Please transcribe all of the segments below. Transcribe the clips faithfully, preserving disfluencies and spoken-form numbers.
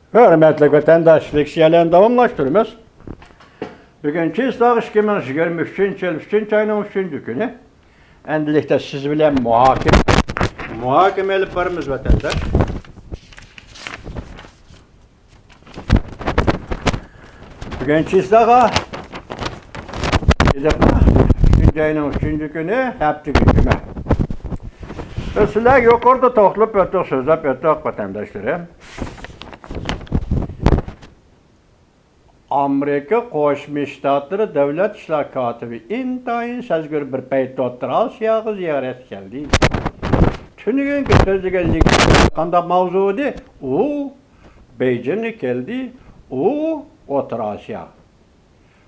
ھۆرمەتلىك ۋەتەنداشلار، لېكسىيەلەرنى داۋاملاشتۇرىمىز. بۈگۈن چىسلاغ ئىككى مىڭ يىگىرمە ئۈچىنچى يىل، ئۈچىنچى ئاينىڭ ئۈچىنچى كۈنى. ئەمدىلىكتە سىز بىلەن مۇھاكىمە، مۇھاكىمە ئېلىپ بارىمىز، ۋەتەنداش. بۈگۈن چىسلاغا ئۈچىنچى ئاينىڭ ئۈچىنچى كۈنى، ھەپتىكى جۈمە. بىز سىلەرگە يۇقىرىدا توختىلىپ ئۆتتۇق، سۆزلەپ ئۆتتۇق، ۋەتەنداشلىرىم. ئامېرىكا قوشما شتاتلىرى دۆلەت ئىشلار كاتىپى ئىنتايىن سەزگۈر بىر پەيتتە ئوتتۇرا ئاسىياغا زىيارەتكە كەلدى. تۈنۈگۈنكى سۆزلىگەن قانداق ماۋزۇ ئىدى؟ ئۇ بېيجىڭغا كەلدى، ئۇ ئوتتۇرا ئاسىيا.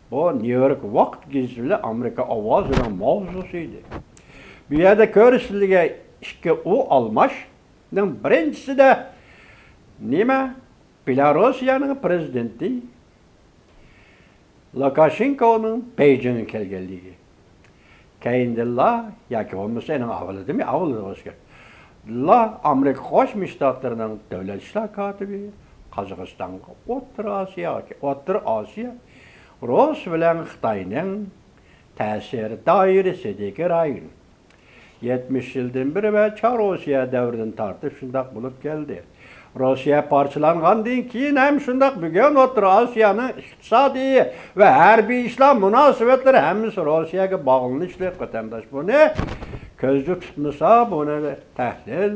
بۇ نيۇ يورك ۋاقىت گېزىتى بىلەن ئامېرىكا ئاۋازىنىڭ ماۋزۇسى ئىدى. بۇ يەردە كۆرسىتىلگەن ئىككى ئۇ ئالماشنىڭ بىرىنچىسىدە نېمە؟ بېلاروسىيەنىڭ پىرېزىدېنتى لۇكاشېنكونىڭ بېيجىڭغا كەلگەنلىكى. كەينىدىنلا ياكى بولمىسا ئېنىڭ ئاۋۋىلىدىمۇ، ئاۋۋىلىدىلا ئامېرىكا قوشما شتاتلىرىنىڭ دۆلەت ئىشلار كاتىپى قازاقىستانغا ئوتتۇرا ئاسىياغا، ئوتتۇرا ئاسىيا، رۇس بىلەن خىتاينىڭ تەسىر دائىرىسىدىكى رايون. يەتمىش يىلدىن بېرى ۋە چار رۇسىيە دەۋرىدىن تارتىپ شۇنداق بولۇپ كەلدى. رۇسىيە پارچىلانغاندىن كېيىن ھەم شۇنداق، بۈگۈن ئوتتۇرا ئاسىيانىڭ ئىقتىسادىي ۋە ھەربىي ئىشلار مۇناسىۋەتلىرى ھەممىسى رۇسىيەگە باغلىنىشلىق، ۋەتەنداش. بۇنى كۆزدە تۇتمىسا، بۇنى تەھلىل،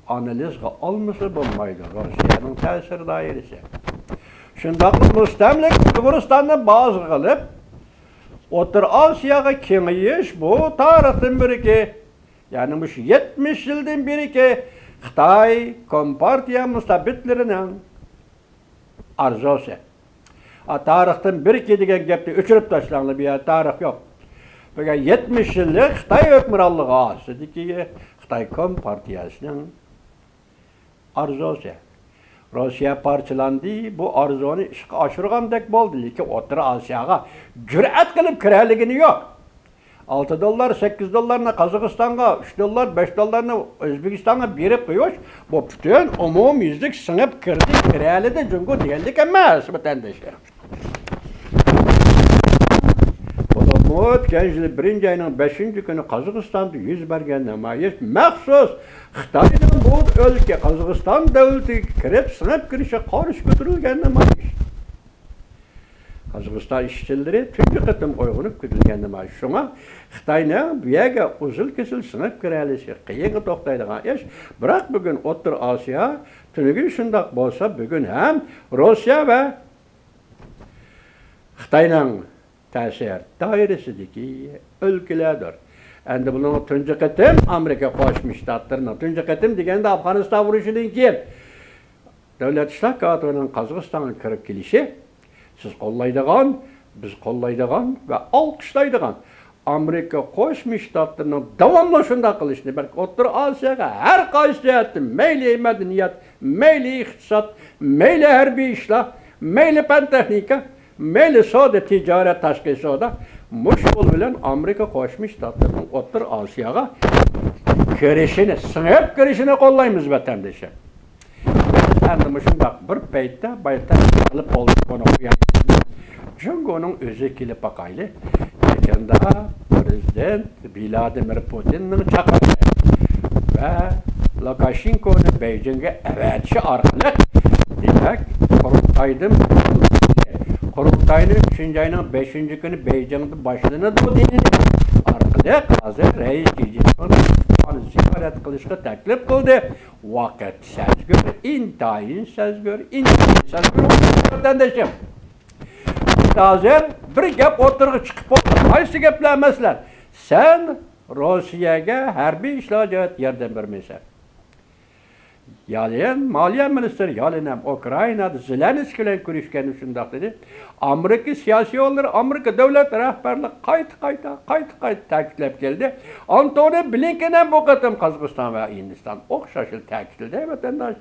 ئانالىزغا ئالمىسا بولمايدۇ. رۇسىيەنىڭ تەسىر دائىرىسى. شۇنداقلا مۇستەملىكە ئۇيغۇرىستاننى بازا قىلىپ، ئوتتۇرا ئاسىياغا كېڭىيىش، بۇ تارىختىن بېرىكى، يەنى مۇشۇ يەتمىش يىلدىن بېرىكى خىتاي كومپارتىيە مۇستەبىتلىرىنىڭ ئارزۇسى. ئا، تارىختىن بېرىكى دېگەن گەپنى ئۆچۈرۈپ تاشلاڭلار، بۇ يەردە تارىخ يوق. بۈگۈن يەتمىش يىللىق خىتاي ھۆكۈمرانلىقى ئاستىدىكى خىتاي كومپارتىيەسىنىڭ ئارزۇسى. روسىيە پارچىلاندى، بۇ ئارزۇنى ئىشقا ئاشۇرغاندەك بولدى، لېكىن ئوتتۇرا ئاسىياغا جۈرئەت قىلىپ كىرەلىگىنى يوق. ئالتە دوللار، سەككىز دوللارنى قازاقىستانغا، ئۈچ دوللار، بەش دوللارنى ئۆزبېكىستانغا بېرىپ قويۇش، بۇ پۈتۈن ئومۇميۈزلۈك سىڭىپ كىردى، كىرەلىدى جۇڭگو دېگەنلىك ئەمەس، ۋەتەنداشلار. بولۇپمۇ ئۆتكەن يىلى بىرىنچى ئاينىڭ بەشىنچى كۈنى قازاقىستاندا يۈز بەرگەن نامايىش مەخسۇس خىتاينىڭ بۇ ئۆلكە، قازاقىستان دۆلىتىگە كىرىپ، سىڭىپ كىرىشىگە قارشى كۆتۈرۈلگەن نامايىش. قازاقىستان ئىشچىلىرى تۇنجى قېتىم ئويغىنىپ كېتىلگەن نامايىش. شۇڭا خىتاينىڭ بۇ يەرگە ئۇزۇل-كېسىل سىڭىپ كىرەلىشى قىيىنغا توختايدىغان ئىش. بىراق بۈگۈن ئوتتۇرا ئاسىيا، تۈنۈگۈن شۇنداق بولسا، بۈگۈن ھەم روسىيە ۋە خىتاينىڭ تەسىر دائىرىسىدىكى ئۆلكىلەردۇر. ئەمدى بۇنىڭغا تۇنجى قېتىم ئامېرىكا قوشما شتاتلىرىنىڭ، تۇنجى قېتىم دېگەندە ئافغانىستان ئۇرۇشىدىن كېيىن دۆلەت ئىشلار كاتىپىنىڭ قازاقىستانغا كىرىپ كېلىشى سىز قوللايدىغان، بىز قوللايدىغان ۋە ئالقىشلايدىغان ئامېرىكا قوشما شتاتلىرىنىڭ داۋاملىق شۇنداق قىلىشىنى، بەلكى ئوتتۇرا ئاسىياغا ھەر قايسى جەھەتتىن، مەيلى مەدەنىيەت، مەيلى ئىقتىساد، مەيلى ھەربىي ئىشلار، مەيلى پەن تېخنىكا، مەيلى سودا تىجارەت، تاشقى سودا، مۇشۇ يول بىلەن ئامېرىكا قوشما شتاتلىرىنىڭ ئوتتۇرا ئاسىياغا كىرىشىنى، سىڭىپ كىرىشىنى قوللايمىز، ۋەتەندىشىم. بىز ئەمدى مۇشۇنداق بىر پەيتتە بايتەن قىلىپ بولدۇق بۇنى قويايلى. جۇڭگونىڭ ئۆزى كېلىپ باقايلى. يېقىندا پىرېزىدېنت ۋلادىمىر پۇتىننىڭ چاقىرىقى ۋە لۇكاشېنكونى بېيجىڭگە ئەۋەتىشى ئارقىلىق، دېمەك، قۇرۇلتايدىن، قۇرۇلتاينى ئۈچىنچى ئاينىڭ بەشىنچى كۈنى بېيجىڭدا باشلىنىدۇ دېگەن ئارقىلىق، ھازىر رەئىس شى جىنپىڭنى زىيارەت قىلىشقا تەكلىپ قىلدى. ۋاقىت سەزگۈر، ئىنتايىن سەزگۈر، ئىنتايىن سەزگۈر، ۋەتەندىشىم. ھازىر بىر گەپ ئوتتۇرىغا چىقىپ بولدى. قايسى گەپلەر، مەسىلەن، سەن روسىيەگە ھەربىي ئىشلار جەھەتتە ياردەم بەرمەيسەن. يالىن، مالىيە مىنىستىرى يالىن ھەم ئۇكرائىنادا زېلېنسكىي بىلەن كۆرۈشكەندە شۇنداق دېدى. ئامېرىكا سىياسىيونلىرى، ئامېرىكا دۆلەت رەھبەرلىكى قايتا، قايتا، قايتا، قايتا تەكىتلەپ كەلدى. ئانتونى بلىنكېن ھەم بۇ قېتىم قازاقىستان ۋە ھىندىستان ئوخشاشلا تەكىتلىدى، ۋەتەنداش.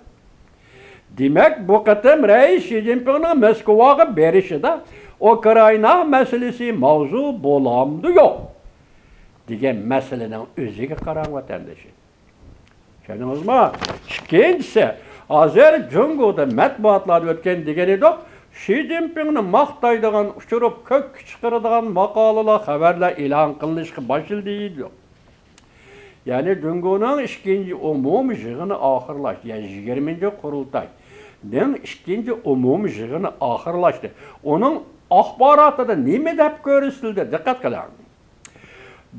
دېمەك، بۇ قېتىم رەئىس شى جىنپىڭنىڭ موسكۋاغا بېرىشىدا ئۇكرائىنا مەسىلىسى ماۋزۇ بولامدۇ يوق دېگەن مەسىلىنىڭ ئۆزىگە قاراڭ، ۋەتەندىشىم. چۈشەندىڭىزمۇ؟ ئىككىنچىسى، ھازىر جۇڭگودا مەتبۇئاتلاردا ئۆتكەن دېگەن ئىدۇق، شى جىنپىڭنى ماختايدىغان، ئۇچۇرۇپ كۆككە چىقىرىدىغان ماقالىلەر، خەۋەرلەر ئېلان قىلىنىشقا باشلىدى دېدۇق. يەنى جۇڭگونىڭ ئىككىنچى ئومۇمىي يىغىنى ئاخىرلاشتى، يەنى يىگىرمىنچى قۇرۇلتاينىڭ ئىككىنچى ئومۇمىي يىغىنى ئاخىرلاشتى. ئۇنىڭ ئاخباراتىدا نېمە دەپ كۆرسىتىلدى؟ دىققەت قىلىڭ.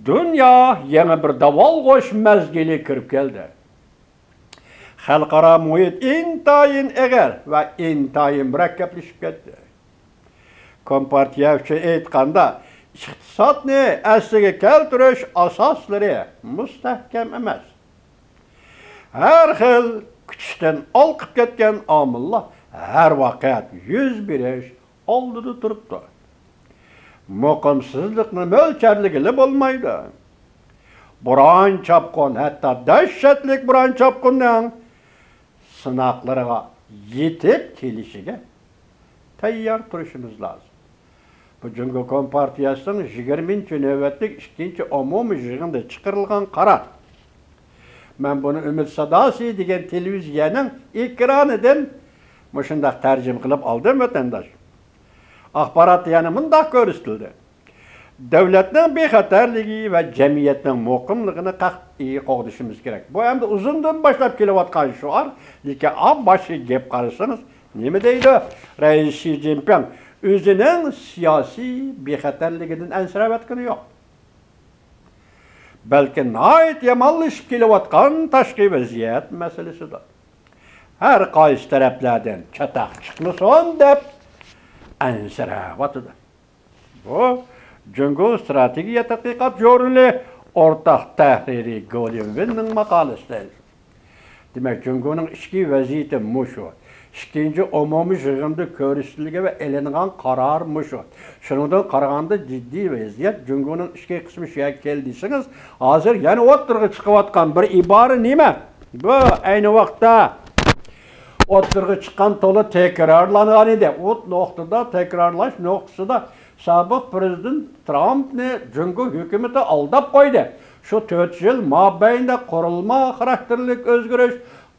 دۇنيا يېڭى بىر داۋالغۇش مەزگىلى كىرىپ كەلدى. خەلقئارا مۇھىت ئىنتايىن ئېغىر ۋە ئىنتايىن مۇرەككەپلىشىپ كەتتى. كومپارتىيە ئۈچۈن ئېيتقاندا، ئىقتىسادنى ئەسلىگە كەلتۈرۈش ئاساسلىرى مۇستەھكەم ئەمەس. ھەر خىل كۈتۈشتىن ھالقىپ كەتكەن ئامىللار ھەر ۋاقىت يۈز بېرىش ئالدىدا تۇرۇپتۇ. مۇقىمسىزلىقنى مۆلچەرلىگىلى بولمايدۇ. بوران-چاپقۇن، ھەتتا دەھشەتلىك بوران-چاپقۇننىڭ سىناقلىرىغا يېتىپ كېلىشىگە تەييار تۇرۇشىمىز لازىم. بۇ جۇڭگو كومپارتىيەسىنىڭ يىگىرمىنچى نۆۋەتلىك ئىككىنچى ئومۇمىي يىغىنىدا چىقىرىلغان قارار. مەن بۇنى ئۈمىد ساداسى دېگەن تېلېۋىزىيەنىڭ ئېكرانىدىن مۇشۇنداق تەرجىمە قىلىپ ئالدىم، ۋەتەنداش. ئاخباراتتا يەنە مۇنداق كۆرسىتىلدى: دۆلەتنىڭ بىخەتەرلىكى ۋە جەمئىيەتنىڭ مۇقىملىقىنى قەتئىي قوغدىشىمىز كېرەك. بۇ ئەمدى ئۇزۇندىن باشلاپ كېلىۋاتقان شوئار، لېكىن ئا باشقا گەپ قارىسىڭىز نېمە دەيدۇ؟ رەئىس شى جىنپىڭ ئۆزىنىڭ سىياسىي بىخەتەرلىكىدىن ئەنسىرەۋاتقىنى يوق. بەلكى ناھايىتى يامانلىشىپ كېلىۋاتقان تاشقى ۋەزىيەت مەسىلىسىدۇر. ھەر قايسى تەرەپلەردىن چاتاق چىقمىسۇن دەپ ئەنسىرەۋاتىدۇ. بۇ جۇڭگو ئىستراتېگىيە تەتقىقات ژۇرنىلى ئورتاق تەھرىرى گولىن ۋېننىڭ ماقالىسى. دېمەك، جۇڭگونىڭ ئىچكى ۋەزىيىتى مۇشۇ. ئىككىنچى ئومۇمىي يىغىندا كۆرسىتىلگەن ۋە ئېلىنغان قارار مۇشۇ. شۇنىڭدىن قارىغاندا، جىددىي ۋەزىيەت، جۇڭگونىڭ ئىچكى قىسمى شۇ يەرگە كەلدى دېسىڭىز، ھازىر يەنە ئوتتۇرىغا چىقىۋاتقان بىر ئىبارە نېمە؟ بۇ ئەينى ۋاقىتتا ئوتتۇرىغا چىققان، تولا تەكرارلانغان ئىدى. ئۇ نۇقتىدا، تەكرارلاش نۇقتىسىدا سابىق پىرېزىدېنت ترامپنى جۇڭگو ھۆكۈمىتى ئالداپ قويدى. شۇ تۆت يىل مابەينىدە قۇرۇلما خاراكتېرلىك ئۆزگىرىش،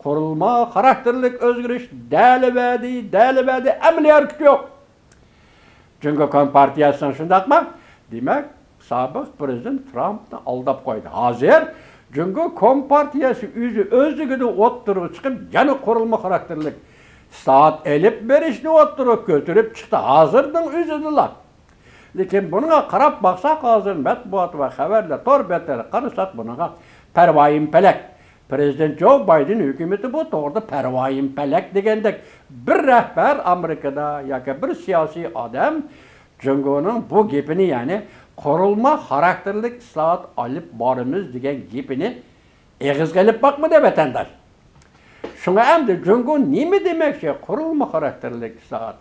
قۇرۇلما خاراكتېرلىك ئۆزگىرىش دەلىۋەدى، دەلىۋەدى، ئەمەلىي ھەرىكىتى يوق. جۇڭگو كومپارتىيەسىنىڭ، شۇنداقمۇ؟ دېمەك، سابىق پىرېزىدېنت ترامپنى ئالداپ قويدى. ھازىر جۇڭگو كومپارتىيەسى ئۆزى ئۆزلۈكىدىن ئوتتۇرىغا چىقىپ، يەنە قۇرۇلما خاراكتېرلىك ئىسلاھات ئېلىپ بېرىشنى ئوتتۇرىغا كۆتۈرۈپ چىقتى. ھازىرنىڭ ئۆزىدىلا. لېكىن بۇنىڭغا قاراپ باقساق، ھازىر مەتبۇئات ۋە خەۋەرلەر، تور بەتلەرگە قارىساق، بۇنىڭغا پەرۋايىم پەلەك. پىرېزىدېنت جو بايدېن ھۆكۈمىتى بۇ توغرىدا پەرۋايىم پەلەك دېگەندەك، بىر رەھبەر ئامېرىكىدا ياكى بىر سىياسىي ئادەم جۇڭگونىڭ بۇ گېپىنى، يەنى قۇرۇلما خاراكتېرلىك ئىسلاھات ئېلىپ بارىمىز دېگەن گېپىنى ئېغىزغا ئېلىپ باقمىدى، ۋەتەنداش. شۇڭا ئەمدى جۇڭگو نېمە دېمەكچى؟ قۇرۇلما خاراكتېرلىك ئىسلاھات،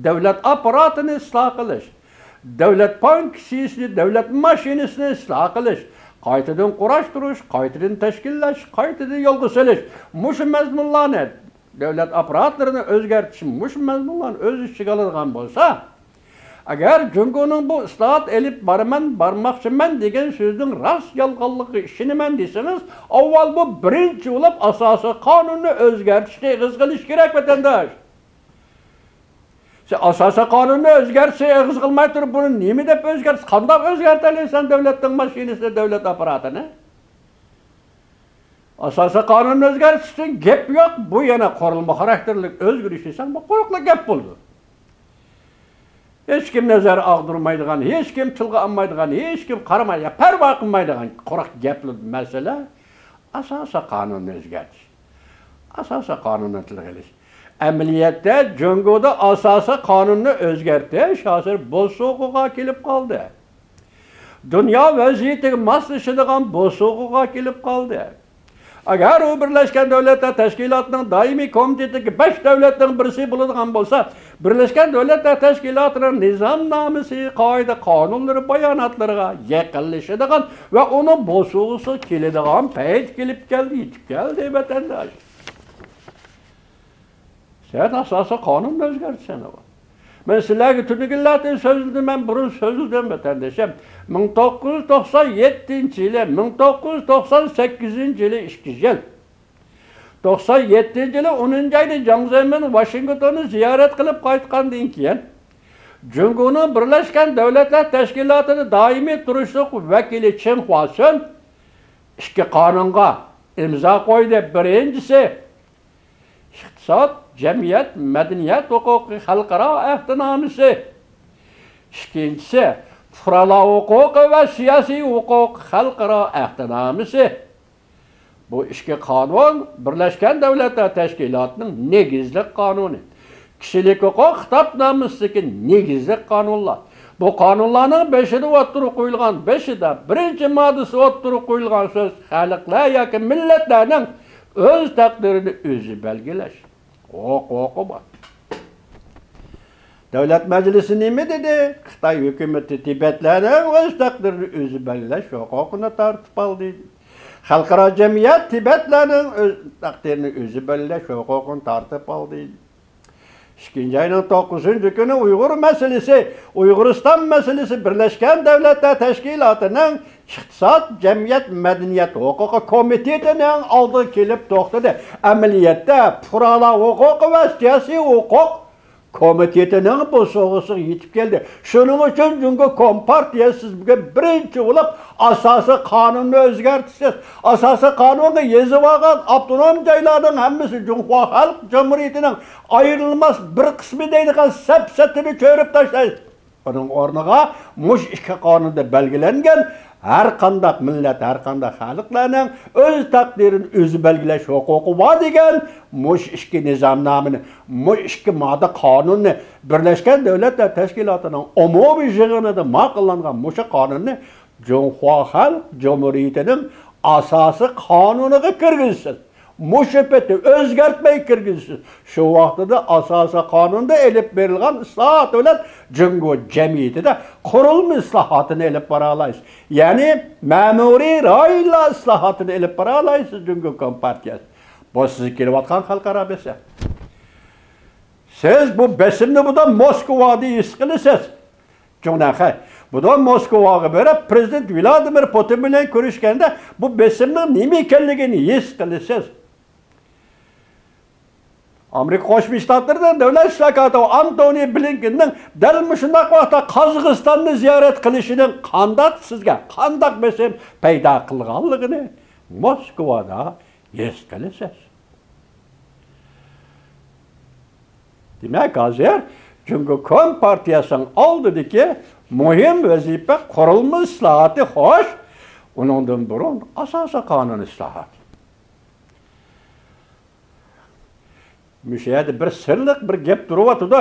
دۆلەت ئاپپاراتىنى ئىسلاھ قىلىش، دۆلەت بانكىسى، دۆلەت ماشىنىسىنى ئىسلاھ قىلىش، قايتىدىن قۇراشتۇرۇش، قايتىدىن تەشكىللەش، قايتىدىن يولغا سېلىش، مۇشۇ مەزمۇنلارنى، دۆلەت ئاپپاراتلىرىنى ئۆزگەرتىش، مۇشۇ مەزمۇنلارنى ئۆز ئىچىگە ئالىدىغان بولسا، ئەگەر جۇڭگونىڭ بۇ ئىسلاھات ئېلىپ بارىمەن، بارماقچىمەن دېگەن سۆزىنىڭ راست يالغانلىقىغا ئىشىنىمەن دېسىڭىز، ئاۋۋال بۇ بىرىنچى بولۇپ ئاساسىي قانۇننى ئۆزگەرتىشنى ئېغىزغا ئېلىش كېرەك، ۋەتەنداش. سىز ئاساسىي قانۇننى ئۆزگەرتسە ئېغىز قىلماي تۇرۇپ، بۇنى نېمە دەپ ئۆزگەرتىسىز؟ قانداق ئۆزگەرتەلەيسەن دۆلەتنىڭ ماشىنىسىنى، دۆلەت ئاپپاراتىنى؟ ئاساسىي قانۇننى ئۆزگەرتىشتىن گەپ يوق. بۇ يەنە قۇرۇلما خاراكتېرلىك ئۆزگىرىش دېسەڭ، بۇ قۇرۇقلا گەپ بولىدۇ. ھېچكىم نەزەر ئاغدۇرمايدىغان، ھېچكىم تىلغا ئالمايدىغان، ھېچكىم قارىماي، يا پەرۋا قىلمايدىغان قۇرۇق گەپلا مەسىلە. ئاساسىي قانۇننى ئۆزگەرتىش، ئاساسىي قانۇننى تىلغا ئېلىش. ئەمەلىيەتتە جۇڭگودا ئاساسىي قانۇننى ئۆزگەرتىش ھازىر بوسۇغىغا كېلىپ قالدى. دۇنيا ۋەزىيىتىگە ماسلىشىدىغان بوسۇغىغا كېلىپ قالدى. ئەگەر ئۇ بىرلەشكەن دۆلەتلەر تەشكىلاتىنىڭ دائىمىي كومىتېتىدىكى بەش دۆلەتنىڭ بىرسى بولىدىغان بولسا، بىرلەشكەن دۆلەتلەر تەشكىلاتىنىڭ نىزامنامىسى، قائىدە قانۇنلىرى، باياناتلىرىغا يېقىنلىشىدىغان ۋە ئۇنىڭ بوسۇغىسىغا كېلىدىغان پەيت كېلىپ كەلدى، يېتىپ كەلدى، ۋەتەنداش. سەن ئاساسىي قانۇننى ئۆزگەرتىسەن. مەن سىلەرگە تۈنۈگۈنلەردىن سۆزلىدىم، مەن بۇرۇن سۆزلىدىم، ۋەتەندىشىم. مىڭ توققۇز يۈز توقسان يەتتىنچى يىلى، مىڭ توققۇز يۈز توقسان سەككىزىنچى يىلى ئىككى يىل. توقسان يەتتىنچى يىلى ئونىنچى ئايدا جاڭ زېمىن ۋاشىنگتوننى زىيارەت قىلىپ قايتقاندىن كېيىن، جۇڭگونىڭ بىرلەشكەن دۆلەتلەر تەشكىلاتىدا دائىمىي تۇرۇشلۇق ۋەكىلى چېن خۇاسۈن ئىككى قانۇنغا ئىمزا قويدى. بىرىنچىسى، ئىقتىساد، جەمئىيەت، مەدەنىيەت ھوقۇقى خەلقئارا ئەھدىنامىسى. ئىككىنچىسى، پۇقرالار ھوقۇقى ۋە سىياسىي ھوقۇق خەلقئارا ئەھدىنامىسى. بۇ ئىككى قانۇن بىرلەشكەن دۆلەتلەر تەشكىلاتىنىڭ نېگىزلىك قانۇنى. كىشىلىك ھوقۇق خىتابنامىسىدىكى نېگىزلىك قانۇنلار. بۇ قانۇنلارنىڭ بېشىدا ئوتتۇرىغا قويۇلغان، بېشىدا بىرىنچى ماددىسى ئوتتۇرىغا قويۇلغان سۆز خەلقلەر ياكى مىللەتلەرنىڭ ئۆز تەقدىرىنى ئۆزى بەلگىلەش ھوقۇقى بار. دۆلەت مەجلىسى نېمە دېدى؟ خىتاي ھۆكۈمىتى تىبەتلەرنىڭ ئۆز تەقدىرىنى ئۆزى بەلگىلەش ھوقۇقىنى تارتىپ ئالدى. خەلقئارا جەمئىيەت تىبەتلەرنىڭ ئۆز تەقدىرىنى ئۆزى بەلگىلەش ھوقۇقىنى تارتىپ ئالدى. ئىككىنچى ئاينىڭ توققۇزىنچى كۈنى ئۇيغۇر مەسىلىسى، ئۇيغۇرىستان مەسىلىسى بىرلەشكەن دۆلەتلەر تەشكىلاتىنىڭ ئىقتىساد، جەمئىيەت، مەدەنىيەت ھوقۇقى كومىتېتىنىڭ ئالدىغا كېلىپ توختىدى. ئەمەلىيەتتە پۇقرالار ھوقۇقى ۋە سىياسىي ھوقۇق كومىتېتىنىڭ بوسۇغىسىغا يېتىپ كەلدى. شۇنىڭ ئۈچۈن جۇڭگو كومپارتىيەسى سىز بۈگۈن بىرىنچى بولۇپ ئاساسىي قانۇننى ئۆزگەرتىسىز. ئاساسىي قانۇنغا يېزىۋالغان ئاپتونوم جايلارنىڭ ھەممىسى جۇڭخۇا خەلق جۇمھۇرىيىتىنىڭ ئايرىلماس بىر قىسمى دەيدىغان سەپسەتىنى چۆرۈپ تاشلايسىز. ئۇنىڭ ئورنىغا مۇشۇ ئىككى قانۇندا بەلگىلەنگەن ھەر قانداق مىللەت، ھەر قانداق خەلقلەرنىڭ ئۆز تەقدىرىنى ئۆزى بەلگىلەش ھوقۇقى بار دېگەن مۇشۇ ئىككى نىزامنامىنى، مۇشۇ ئىككى ماددا قانۇننى بىرلەشكەن دۆلەتلەر تەشكىلاتىنىڭ ئومۇمىي يىغىنىدا ماقۇللانغان مۇشۇ قانۇننى جۇڭخۇا خەلق جۇمھۇرىيىتىنىڭ ئاساسىي قانۇنىغا كىرگۈزسۇن. مۇشۇ پېتى ئۆزگەرتمەي كىرگۈزسىز. شۇ ۋاقتىدا ئاساسىي قانۇندا ئېلىپ بېرىلغان ئىسلاھات بىلەن جۇڭگو جەمئىيىتىدە قۇرۇلما ئىسلاھاتىنى ئېلىپ بارالايسىز. يەنى مەمۇرىي رايونلار ئىسلاھاتىنى ئېلىپ بارالايسىز جۇڭگو كومپارتىيەسى. بۇ سىزگە كېلىۋاتقان خەلقئارا بېسىم. سىز بۇ بېسىمنى بۇدا موسكۋادا ھېس قىلىسىز. جۇڭنەنخەي، بۇدا موسكۋاغا بېرىپ، پىرېزىدېنت ۋلادىمىر پۇتىن بىلەن كۆرۈشكەندە بۇ بېسىمنىڭ نېمە ئىكەنلىكىنى ھېس قىلىسىز. ئامېرىكا قوشما شتاتلىرىنىڭ دۆلەت ئىشلار كاتىپى ئانتونى بلىنكېننىڭ دەل مۇشۇنداق ۋاقىتتا قازاقىستاننى زىيارەت قىلىشىنىڭ قانداق سىزگە، قانداق بېسىم پەيدا قىلغانلىقىنى موسكۋادا ھېس قىلىسىز. دېمەك، ھازىر جۇڭگو كومپارتىيەسىنىڭ ئالدىدىكى مۇھىم ۋەزىپە قۇرۇلما ئىسلاھاتى، خوش، ئۇنىڭدىن بۇرۇن ئاساسىي قانۇن ئىسلاھاتى. مۇشۇ يەردە بىر سىرلىق بىر گەپ تۇرۇۋاتىدۇ.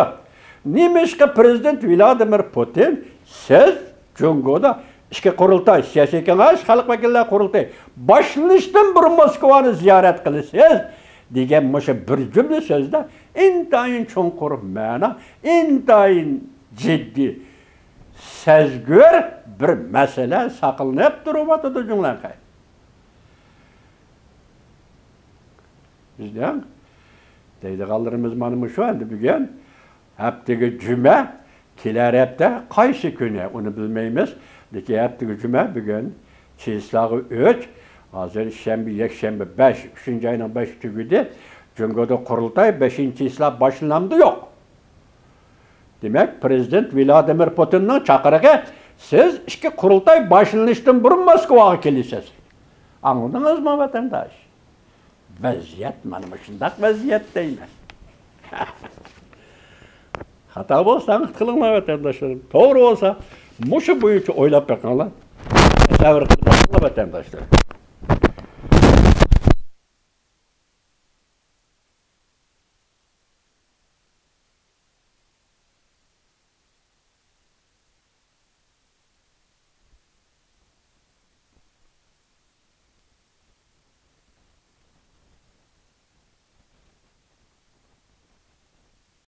نېمىشقا پىرېزىدېنت ۋلادىمىر پۇتىن، سىز جۇڭگودا ئىككى قۇرۇلتاي، سىياسىي كېڭەش، خەلق ۋەكىللەر قۇرۇلتىيى باشلىنىشتىن بۇرۇن موسكۋانى زىيارەت قىلىسىز دېگەن مۇشۇ بىر جۈملە سۆزدە ئىنتايىن چوڭقۇر مەنە، ئىنتايىن جىددىي، سەزگۈر بىر مەسىلە ساقلىنىپ تۇرۇۋاتىدۇ جۇڭلەنخەي. بىزنىڭ دەيدىغانلىرىمىز مانا مۇشۇ ئەمدى بۈگۈن. ھەپتىگە جۈمە، كېلەر ھەپتە قايسى كۈنى، ئۇنى بىلمەيمىز. لېكىن ھەپتىگە جۈمە، بۈگۈن چىسلاغا ئۈچ، ھازىر شەنبە، يەكشەنبە بەش، ئۈچىنچى ئاينىڭ بەشى تۈگىدى. جۇڭگودا قۇرۇلتاي بەشىنچى چىسلا باشلىنامدۇ، يوق؟ دېمەك، پىرېزىدېنت ۋلادىمىر پۇتىننىڭ چاقىرىقى، سىز ئىككى قۇرۇلتاي باشلىنىشتىن بۇرۇن موسكۋاغا كېلىسىز. ئاڭلىدىڭىزمۇ، ۋەتەنداش؟ ۋەزىيەت مانا مۇشۇنداق ۋەزىيەت دەيمەن. خاتا بولسا تەنقىد قىلىڭلار، ۋەتەنداشلىرىم. توغرا بولسا مۇشۇ بويىچە ئويلاپ بېقىڭلار. تەسەۋۋۇر قىلىپ بېقىڭلار، ۋەتەنداشلىرىم.